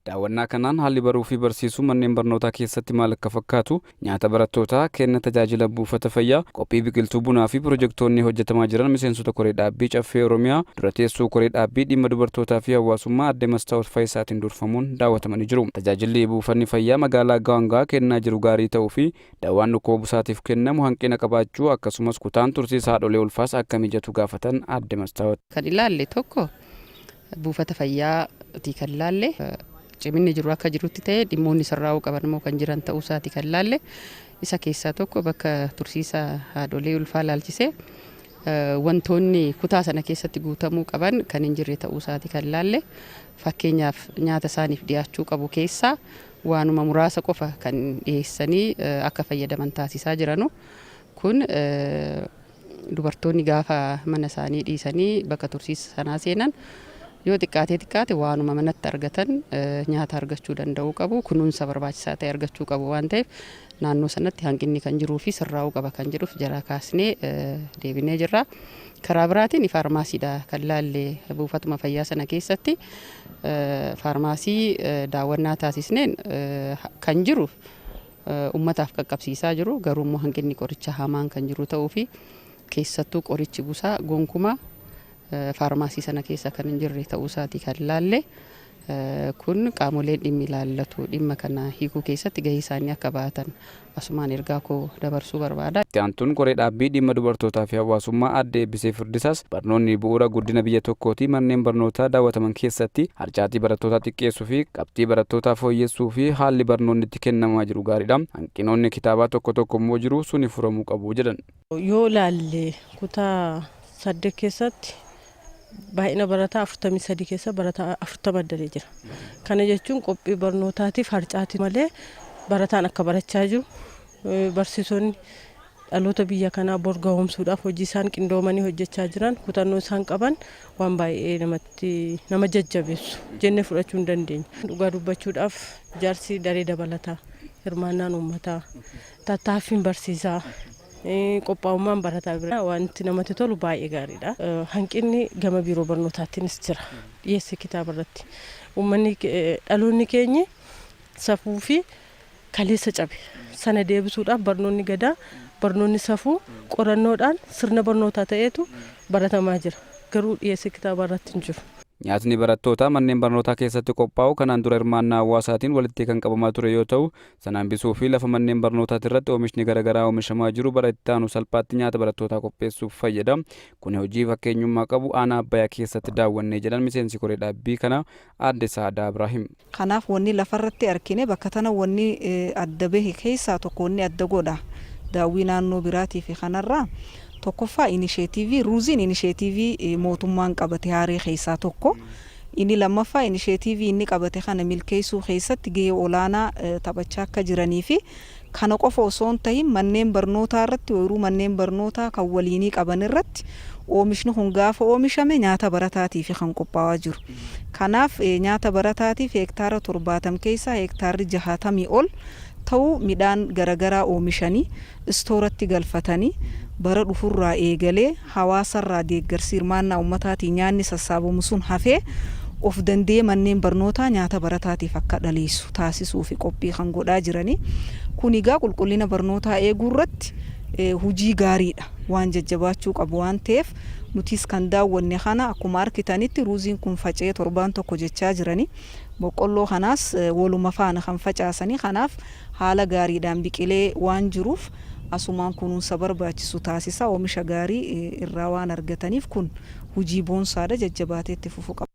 Daawwannaa kanaan haalli baruu fi barsiisuu manneen barnootaa keessatti maal akka fakkaatu, nyaata barattootaa, kenna tajaajila buufata fayyaa, qophii biqiltuu bunaa fi pirojektoonni hojjetamaa jiran miseensota koree dhaabbii Caffee Oromiyaa, dura teessuu koree dhaabbii dhimma dubartootaa fi hawaasummaa Aadde Mastaawot Fayisaatiin durfamuun daawwatamanii jiru. Tajaajilli buufanni fayyaa magaalaa Gaangaa kennaa jiru gaarii ta'uu fi dawaan dhukkuba busaatiif kennamu hanqina qabaachuu akkasumas kutaan tursiisa haadholee ulfaas akka mijatu gaafatan Aadde Mastaawot. Kan ilaalle tokko buufata fayyaati kan ilaalle. Ciminni jiru akka jirutti ta'e, dhimmoonni sirraa'uu qaban immoo kan jiran ta'uu isaati kan ilaalle. Isa keessaa tokko bakka tursiisa haadholee ulfaa laalchisee wantoonni kutaa sana keessatti guutamuu qaban kan hin jirre ta'uu isaati kan ilaalle. Fakkeenyaaf, nyaata isaaniif dhiyaachuu qabu keessaa waanuma muraasa qofa kan dhiyeessanii akka fayyadaman taasisaa jiranu. Kun dubartoonni gaafa mana isaanii dhiisanii bakka tursiisa sanaa seenan yoo xiqqaatee xiqqaate waanuma manatti argatan nyaata argachuu danda'uu qabu, kunuunsa barbaachisaa ta'e argachuu qabu waan ta'eef, naannoo sanatti hanqinni kan jiruu fi sirraa'uu qaba kan jedhuuf jara kaasnee deebinee jirra. Karaa biraatiin faarmaasiidha kan laalle. Buufatuma fayyaa sana keessatti faarmaasii daawwannaa taasisneen kan jiru ummataaf qaqqabsiisaa jiru, garuu immoo hanqinni qoricha hamaan kan jiru ta'uu fi keessattuu qorichi busaa gonkumaa faarmaasii sana keessa kan hin jirre ta'uu isaatii kan laalle. Kun qaamoleen dhimmi ilaallatu dhimma kana hiikuu keessatti gahee isaanii akka bahatan asumaan ergaa koo dabarsuu barbaada. Itti aantuun koree dhaabbii dhimma dubartootaa fi hawaasummaa Aadde Eebbisee Firdisaas barnoonni bu'uura guddina biyya tokkooti, manneen barnootaa daawwataman keessatti harcaatii barattootaa xiqqeessuu fi qabxii barattootaa fooyyessuu fi haalli barnoonni itti kennamaa jiru gaariidha. Hanqinoonni kitaabaa tokko tokko immoo jiru, suni furamuu qabu jedhan. Yoo ilaalle, kutaa 8 keessatti baay'ina barataa 43 keessa barataa 40 daree jira. Kana jechuun qophii barnootaatiif harcaatii malee barataan akka barachaa jiru, barsiisonni dhaloota biyya kanaa bor gahoomsuudhaaf hojii isaan qindoomanii hojjechaa jiran, kutannoo isaan qaban waan baay'ee namatti nama jajjabeessu jennee fudhachuu hin dandeenya. Dhugaa dubbachuudhaaf, ijaarsi daree dabalataa, hirmaannaan uummataa, tattaaffiin barsiisaa, qophaa'ummaan barataa bira wanti namatti tolu baay'ee gaariidha. Hanqinni gama biiroo barnootaatiinis jira. Dhiyeessii kitaaba irratti. Uummanni, dhaloonni keenyi safuu fi kaleessa cabe sana deebisuudhaaf barnoonni gadaa, barnoonni safuu qorannoodhaan sirna barnootaa ta'eetu baratamaa jira. Garuu dhiyeessii kitaabaa irratti hin jiru. Nyaatni barattootaa manneen barnootaa keessatti qophaa'u kanaan dura hirmaannaa hawaasaatiin walitti kan qabamaa ture yoo ta'u, sana hambisuu fi lafa manneen barnootaati irratti oomishni garaagaraa oomishamaa jiru bara itti aanu salphaatti nyaata barattootaa qopheessuuf fayyada. Kuni hojii fakkeenyummaa qabu aanaa Abbayaa keessatti daawwannee jedhan miseensi koree dhaabbii kana Aadde Sa'adaa Ibraahim. Kanaaf wanni lafarratti arkine, bakka tana wanni adda bahe keessaa tokko, wanni adda godha daawwii naannoo biraatii fi kanarraa, tokkoffaa inisheetiivii ruuziin inisheetiivii mootummaan qabate haaree keessaa tokko. Inni lammaffaa, inisheetiivii inni qabate kana milkeessuu keessatti gahee olaanaa taphachaa akka jiranii fi kana qofa osoo hin tahin manneen barnootaa irratti, ooyiruu manneen barnootaa kan waliinii qaban irratti oomishni kun gaafa oomishame nyaata barataatiifi kan qophaawaa jiru. Kanaaf nyaata barataatiif heektaara 70 keessaa heektaarri jahaatamii ol ta'u midhaan garagaraa oomishanii istooratti galfatanii, bara dhufurraa eegalee hawaasarraa deeggarsi hirmaannaa ummataatiin nyaanni sassaabamu sun hafee of danda'ee manneen barnootaa nyaata barataatiif akka dhaleessu taasisuufi qophii kan godhaa jiranii. Kun egaa qulqullina barnootaa eeguu irratti hojii gaariidha. Waan jajjabaachuu qabu waan ta'eef, nutis kan daawwanne kana akkuma arkitanitti ruuziin kun faca'ee torbaan tokko jechaa jiranii. Boqqolloo kanaas waluma faana kan facaasanii, kanaaf haala gaariidhaan biqilee waan jiruuf asumaan kunuunsa barbaachisu taasisaa oomisha gaarii irraa waan argataniif kun hojii boonsaadha, jajjabaatee itti fufuu qaba.